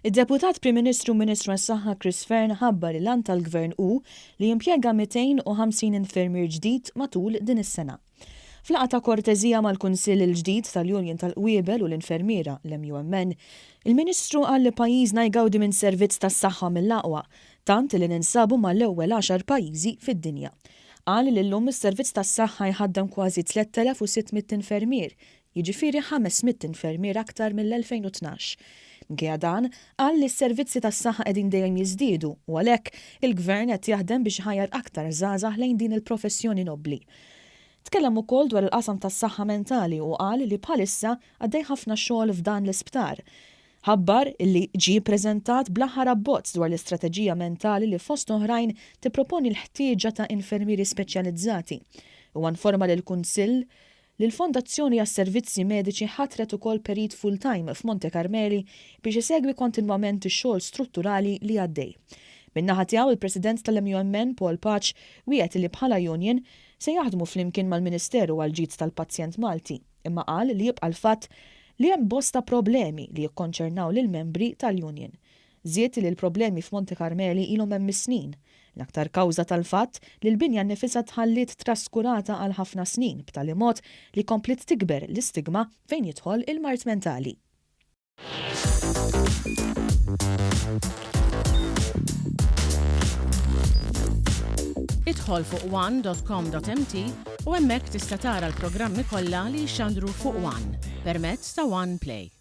Id-Deputat Prim Ministru u Ministru għas-Saħħa Chris Fearne ħabbar li l-għan tal-Gvern hu li jimpjega 250 infermier ġdid matul din is-sena. F'laqgħa ta' korteżija mal-Kunsill il-ġdid tal-Union tal-Qwiebel u l-Infermiera, l-MUMN, il-Ministru qal li pajjiżna jgawdi minn servizz tas-saħħa mill-aqwa, tant li ninsabu mal-ewwel għaxar pajjiżi fid-dinja. Qal li llum is-servizz tas-saħħa jħaddem kważi 3,600 infermier, jiġifieri 500 infermier aktar mill-2012. Minkejja dan, qal li s-servizzi tas-saħħa qegħdin dejjem jiżdiedu u għalhekk il-Gvern qed jaħdem biex iħajjar aktar żgħażagħ lejn din il-professjoni nobbli. Tkellem ukoll dwar il-qasam tas-saħħa mentali u qal li bħalissa għaddej ħafna xogħol f'dan l-isptar. Ħabbar li ġie ppreżentat bl-aħħar abbozz dwar l-istrateġija mentali li fost oħrajn tipproponi l-ħtieġa ta' infermieri speċjalizzati. Huwa nforma lill-Kunsill li l-Fondazzjoni għas-Servizzi Mediċi ħatret ukoll perit full-time f'Monte Carmeli biex isegwi kontinwament ix-xogħol strutturali li għaddej. Min-naħa tiegħu il-President tal-MUMN Paul Pace wiegħed li bħala union se jaħdmu flimkien mal-Ministeru għall-Ġid tal-Pazjent Malti imma qal li jibqa' l-fatt li hemm bosta problemi li jikkonċernaw lill-membri tal-union. Żied li l-problemi f'Monte Carmeli ilhom hemm is-snin, l-aktar kawża tal-fatt li l-binja nnifisha tħalliet traskurata għal ħafna snin b'tali mod li kompliet tikber l-istigma fejn jidħol il-mard mentali. Idħol fuq one dot com dot mt u hemmhekk tista' tara l-programmi kollha li jixxandru fuq one permezz ta' One Play.